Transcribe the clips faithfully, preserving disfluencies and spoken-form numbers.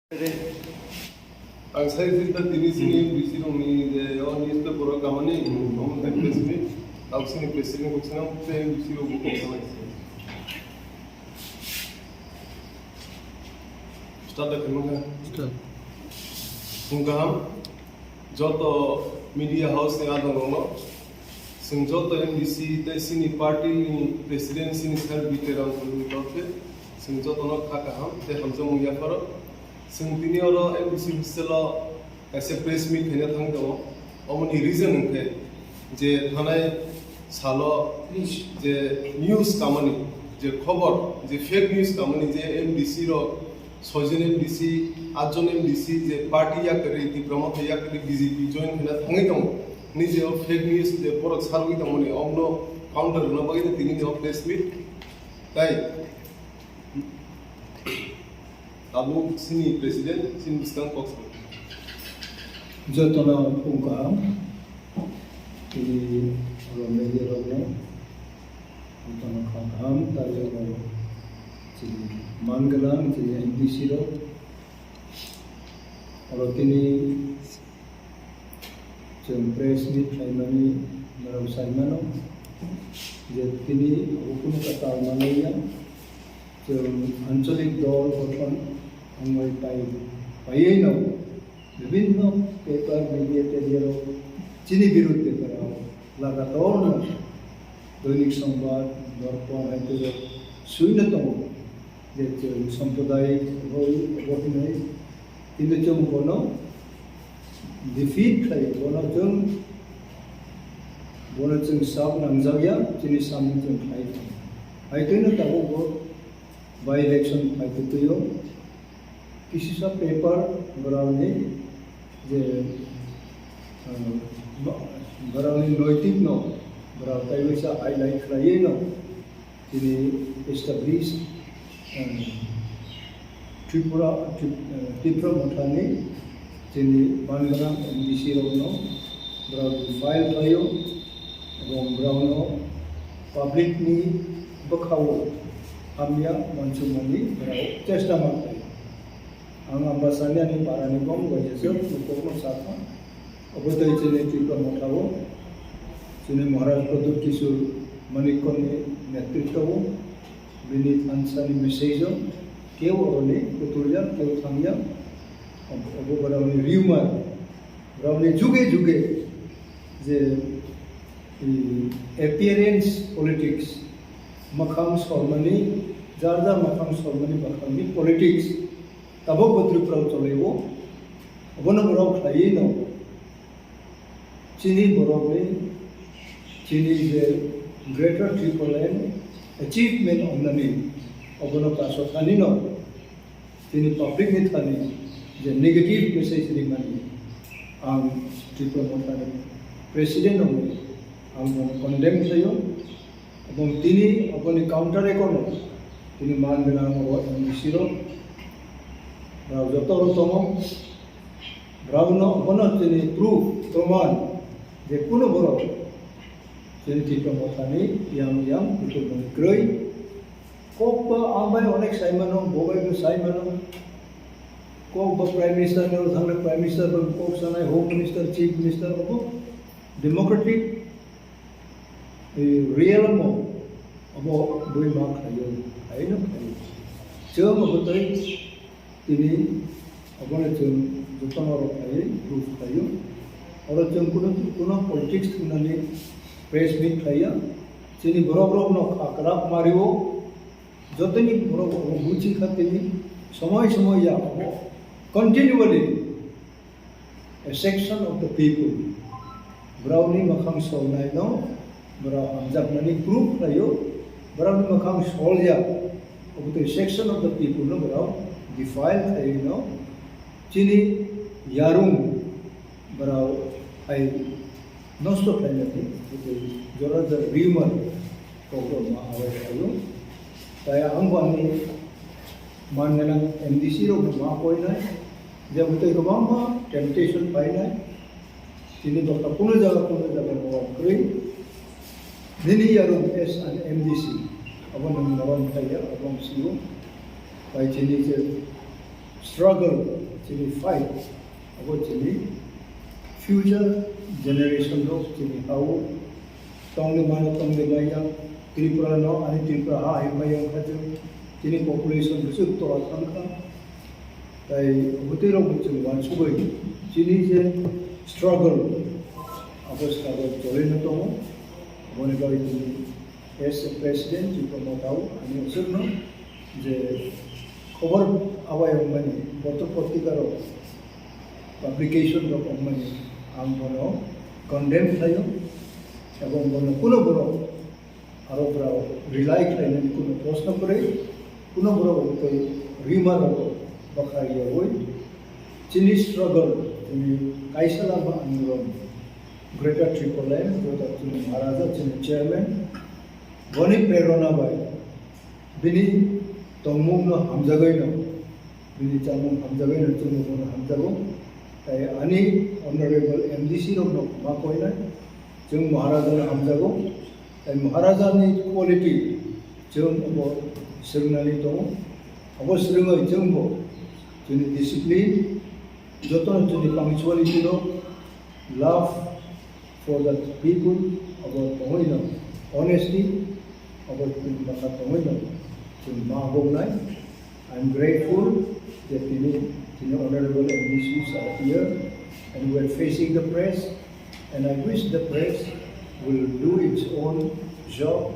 Ang sai sita tini sini M D C rokni je o newspaper o kamani, omo tei press meet, tabuk sini president kok sini tei M D C rok bo kok sanai. Start da khaimang kha. Start. Phung kaham, joto media house ni adong rokno, chwng joto M D C tei sini party ni president sini sir B K Ram ni tokhe, chwng jotono kha kaham tei hamjakmung yapharo. Chwng tini oro M D C hostel o kaisa press meet khaina thang tongo. Omoni reason hwnkhe je thanai salo je news kamani, je khobor, je fake news kamani je M D C rok soijon M D C, atjon M D C je party yakarwi Tipra Motha yakarwi B J P join khaina thangwi tongo. Nini je o fake news je borok sarwi tongmani omno counter rwna bagwi tini ni o press meet. Tai Tabuk sini president, sini bwskang kok sa. Jotono phung kaham, tini oro media rokno, jotono kha kaham, tei oro chini man gwnang, chini M D C rok, oro tini Chwng press meet khlaimani norok sai mano je tini abo kunu kwtal manliya. Chwng anchalik dol gothon wngwi pai, paiwi no bibhinno paper, media, media rok chini birudh paper o lagator no Doinik Sambad, Dorpon hai tei rok swino tongo. Je chwng sampradayik roi obo hinwi, kintu chwng bono defeat khlai, bono chwng, bono chwng sak nangjakya, chini samung chwng khlai tong. Hai twino tabuk bo by election phai kwtwio, kisisa paper borokni je, ah, borokni noitik no borok taiwisa highlight khlaiwi no Tini established, eh, Tripura, Trip-, eh, Tipra Mothani tini manganang M D C rokno borok file khlaio, ebong borokno public ni bwkhao hamya mansukmani borok chesta ma khlaio. Ang Ambasani ani parani bong bai jesok nukokno sakha. Obo tei chini Tipra Mothao, chini Maharaj Pradyut Kishore Manikya ni netritwo, bini thansa ni message o, keu oroni kuturya, keu thangya, obo borokni rumor, borokni juge juge je, i, appearance politics, makhang sormani, jar jar makhang sormani bakhangni politics, tabok bo Tripura o cholaio, obono borok khlaiwi no. Chini borokni, chini je Greater Tipraland achievement wngnani, obono kaso thani no, chini public ni thani je negative message rimani, ang Tipra Mothani president wngwi ang bono condemn khlaio, ebong tini oboni counter econo tini man gwnang o M D C rok, rok joto rok tongo. Borokno bono chini proof, proman, je kunu borok chini Tipra Mothani yang yang kutung mani kwrwi. Kok ba ang bai onek sai mano, bo bai bo sai mano. Kok ba Prime Minister ni oro thangna Prime Minister bai kok sanai, Home Minister, Chief Minister, obo democratic, eh, realm o obo bui ma khlaio, khlaino khlaio. Chwng obo tei Tini obono chwng jotono rok khlaiwi proof khlaio. Oro chwng kuno, kuno politics thumnani press meet khlaiya. Chini borok rokno kha kwrak mario. Jotoni borok obo buchi kha tini somoi somoi ya obo continually a section of the people. Borokni mwkhang solnaino borok hamjakmani proof khlaio, borokni mwkhang solya, obotwi section of the people no borok defile khlaiwi no chini yarung borok hai nosto khlainani, obotwi jora jora rumor kokrokma awai khlaio. Tai ang bo ani man gwnang M D C rok no ma koinai, je obotwi kwbangma temptation painai, Tini bokha kuno jaga, kuno jaga bo kwrwi. Nini yarung as an M D C, abo nwng norom khlaiya, abo ang sio. Bai tini je struggle, Chini fight abo chini future generation rok chini hao tongwi mano, tongwi maya. Tripura no ani Tripura ha hai maya wngkha chwng, chini population bwswk tola thangkha. Tai bwtwi rok bo chwng uansugwi chini je struggle, abo struggle choli no tongo. Aboni bagwi chini as a president, Tripura Motha o ani aswkno je khobor awai wngmani, potro potrika rok, publication rok wngmani, ang bono condemn khlaio, ebong bono kuno borok aro borok rely khlainani kuno proshno kwrwi, kuno borok tei rima rok bwkha yawi chini struggle, chini kaisa lama andolon, Greater Triple M, jota chini Maharaja, chini chairman, boni prerona bai bini tongmungno hamjagwino, bini chamung hamjagwino chwngno bono hamjago. Tai ani honorable M D C rokno ma koinai, chwng Maharaja no hamjago. Tai Maharaja ni quality chwng abo swrwngnani tongo. Abo swrwngwi chwng bo chini discipline, jotono chini punctuality no, love for the people, abo tongwi no, honesty, abo chini bwkha tongwi no chwng ma hoknai. I'm grateful that tini, tini honorable M D Cs are here and we are facing the press, and I wish the press will do its own job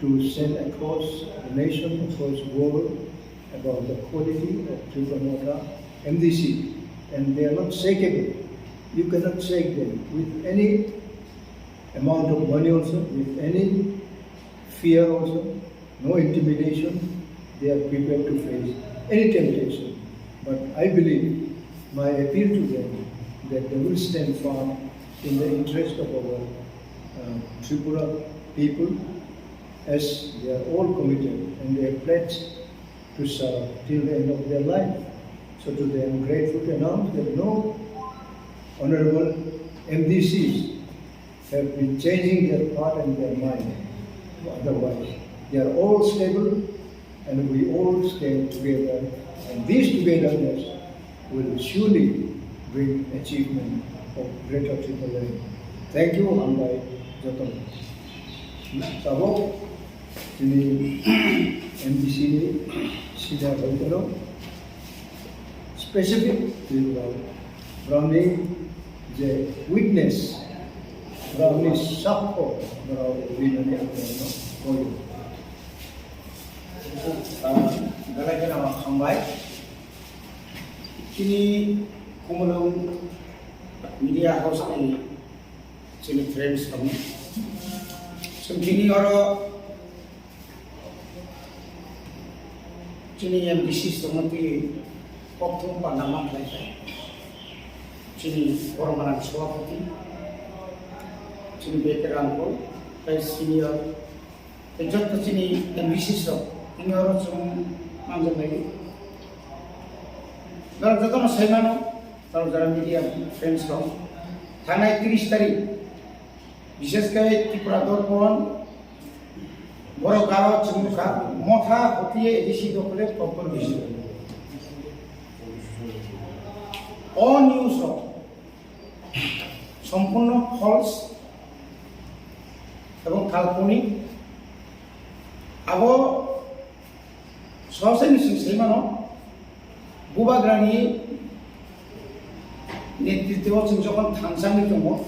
to send across the nation, across the world about the quality of Tripura Motha M D C, and they are not shakeable. You cannot shake them with any amount of money also, with any fear also, no intimidation. They are prepared to face any temptation. But I believe my appeal to them that they will stand firm in the interest of our uh, Tripura people, as they are all committed and they have pledged to serve till the end of their life. So today I am grateful to announce that no honorable M D Cs have been changing their thought and their mind. Otherwise, they are all stable and we all stand together. And this togetherness will surely bring achievement of greater Triple M. Thank you, hambai jotono. Tabok chini M D C ni senior hoitero specific twi borok, borokni je witness, borokni sakho borok rinani ang borokno koyo. Ah, belai kheno hambai. Chini Khumulwng Media House ni chini friends rokno. Chwng chini oro chini M D C tongma twi kokthum panda ma khlai kha. Chini borok manang Sabhapati, chini B K Rangkol, tei senior, tei joto chini M D C rok, tini oro chwng manjaknai. Norok jotono sai mano, norok jara media friends rok, thangnai tris tarik, bishesh khe Tripura Dorpon, borok garo chwng kha, Motha hotiye A D C dokole kokor bisi. O news rok sompurno false ebong kalponik. Abo sosai ni sing sai mano, Bubagrani netritwo chwng jokhon thangsangwi tongo,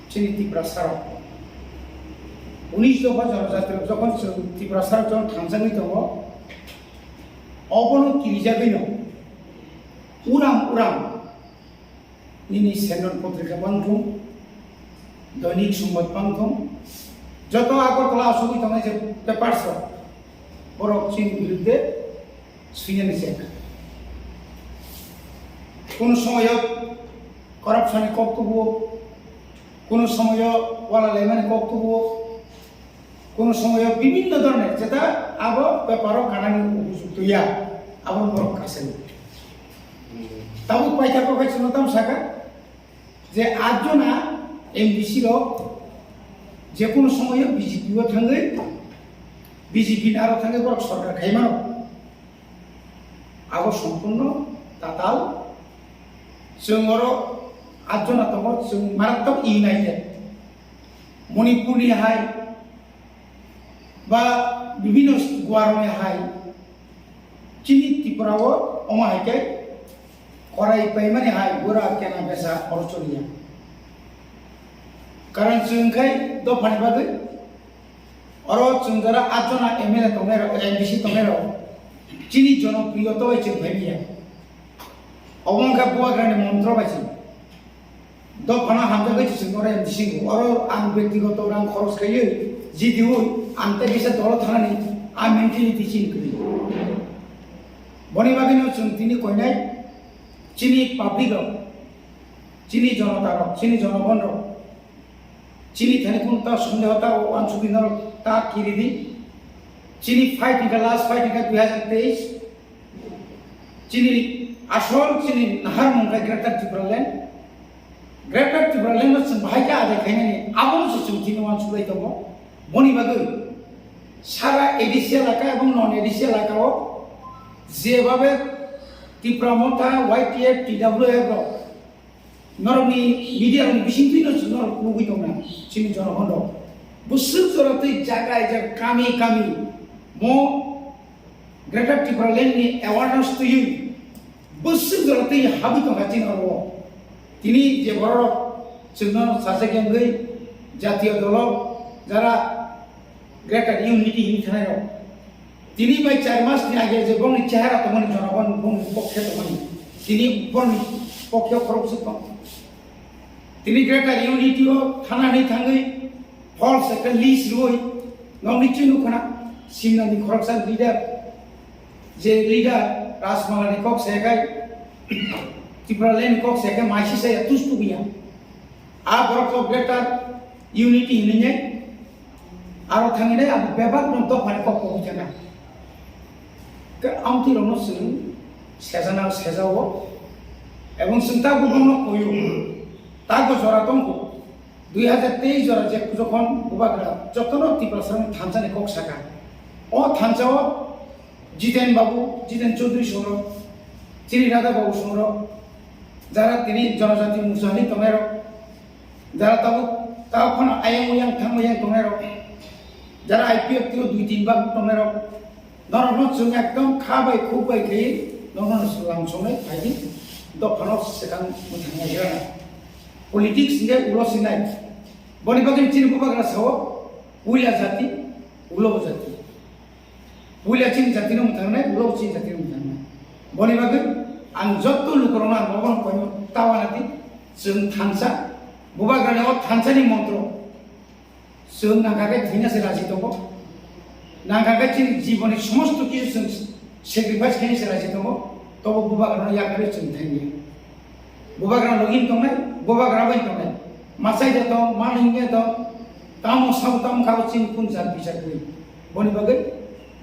chini Tiprasarok. Unis dopha jonojati rok jokhon chwng Tiprasarok jokhon thangsangwi tongo, obono kirijagwino uram uram nini Sennon Potrika bangthung, Doinik Songbat bangthung, joto Agartala asogwi tongnai je papers rok, borok chini birudde swinani chengkha. Kono somoyo corruption ni kok tubuo, kono somoyo wala laimani kok tubuo, kono somoyo bibhinno dhoroner jeta abo beparo kanani upojukto ya, abo borok kasai. Tabuk paithak rok hai chwngno tam saka je atjona M D C rok je kono somoyo B J P o thangwi, B J P ni aro thangwi borok sorkar khaimano. Abo sompurno Tatal, chwng oro atjona tongo, chwng maratwk united. Manipurni hai ba bibhinno Goarokni hai chini Tripura o omo hai khe korai paimani hai gura kena besa oro choliya. Karon chwng khai dophani bagwi oro chwng jora atjona M L A tongnai rok, M D C tongnai rok chini jonopriyoto bai chwng phai ya. Obo wngkha Bubagrani montro bai se. Dophano hamjakgwi se chwng oro M D C oro ang byaktigoto rang khoros khaiwi G D O ang tei kisa dolo thanani a mentality chini kwrwi. Boni bagwino chwng tini koinai chini public rok, chini jonota rok, chini jonogon rok, chini thani kunu ta sondeho ta wansugwi norok ta kiridi. Chini fight hingkha, last fight hingkha dui hazar teis. Chini asol chini naharmung khe Greater Tipraland. Greater Tipraland no chwng bahai khe adai khainani abono se chwng chini uansuk lai tongo. Boni bagwi sara A D C elaka ebong non A D C elaka o jebabe Tipra Motha, Y T F, T W F rok norokni media rokni bisingtwi no norok nugwi tongna chini jonogon rok. Bwswk jora twi jaga jaga kami kami mo Greater Tipraland ni awareness twiwi bwswk jora twi habwi tongkha chini oro. Tini je borok chwngno sajak yangwi jatiyo dolo jara Greater Unity hini thanai rok. Tini bai char mas ni age je bongni chehara tongmani jonogon bongni pokhe tongmani. Tini bongni pokhe khorok se tong. Tini Greater Unity o thanani thangwi false ekta list rwui nokni chwi nukhana Simna ni khoroksa leader, je leader Rajmala ni kok se kai Tipraland ni kok se kai maisi saya tus tugiya. A borok kok Greater Unity hinwi aro thangwi nai abo bebak no dophani kok kok thangna. Ke amtwi rokno chwng sejana sejao ebong chwng ta bumung no koyo ta go jora tongo. Dui hazar teis jora je jokhon Bubagra jotono Tiprasarokni thansa ni kok saka. O thansa o Jiten Babu, Jiten Chaudhary songrok, chini Radha Babu songrok, jara tini Jonojati Morcha hinwi tongnairok, jara tabuk, tabuk phano ayang uyang thang uyang tongnairok, jara I P F T o dui tin bak tongnairok, norokno chwng ekdom kha bai khuk bai khe norokno lamsongnai phaidi dophano swkang mwthangna ira. Politics hingke ulo sinai. Boni bagwi chini Bubagra sao, puila jati, ulo jati. Puila chini jatino mwthangnai, ulo chini jatino mwthangnai. Boni bagwi ang jotto lukurokno ang bobo koino tawana di, chwng thansa, Bubagrani o thansani montro. Chwng nangkha khe thwina se raji tongo. Nangkha khe chini jiboni somosto kisu chwng sacrifice khaina se raji tongo. Tobo Bubagrano yakarwi chwng thangya. Bubagra login tongnai, Bubagra bai tongnai. Masai da tong, maningya tong, tamo sabo tamo kabo chini kun jat bijak wi. Boni bagwi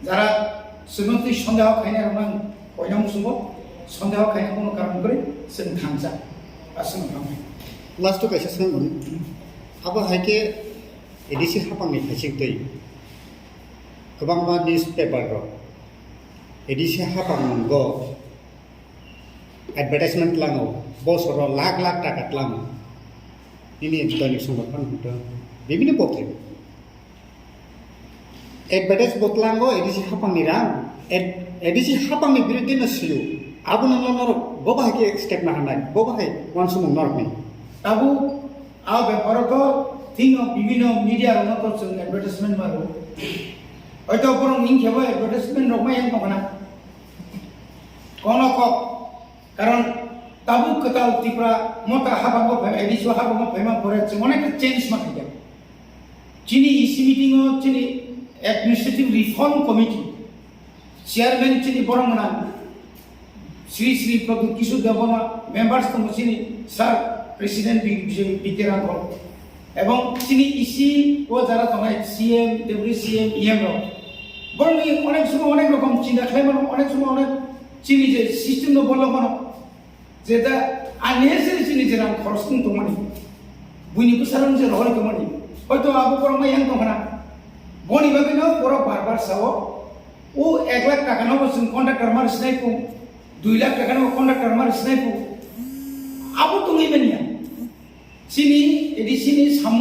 jara chwngno twi sondeho khainai rokno ang koina muchungo, sondeho khaina kuno karon kwrwi chwng thansa. Aswk no hambai. Last o kaisa swngmani. Abo hai khe A D C hapangni phaising twi kwbangma newspaper rok A D C hapang nungo advertisement tlango, bosoro lakh lakh taka tlango. Nini dainik songbaphano hwnkhe bibini potrika. Advertise bo tlango A D C hapangni rang, ad-, A D C hapangni biruddhe no sio. Abono norok bo bahai khe step naharnai, bo bahai uansukmung norokni. Tabuk a beparo to thwino bibino media rokno to chwng advertisement maro. Hoito borok ni khe bo advertisement rok ma yang tongkhna. Kono kok, karon tabuk kwtal Tipra Motha habango phai, A D C o habango phaima pore chwng onek change ma khaikha. Chini E C meeting o chini Administrative Reform Committee chairman chini borok mwnang Sri Sri Pradyut Kishore Debbarma, members tongo chini sir, president Bi-, Bi-, B K Rangkhol. Ebong chini E C o jara tongnai C M, Deputy C M, E M rok. Borokni onek somo onek rokom chinta khlai mano, onek somo onek chini je system no bolok mano. Jeta unnecessary chini je rang khoros wng tongmani, buini bwsarok je rohorwi tongmani, hoito abo borok ma yang tongkhna. Boni bagwino borok bar bar sao, o ek lakh taka no bo chwng contractor mar sinai kung, Dui lakh taka no contractor mar sinai pu. Abo tongwi manya. Chini A D C ni sam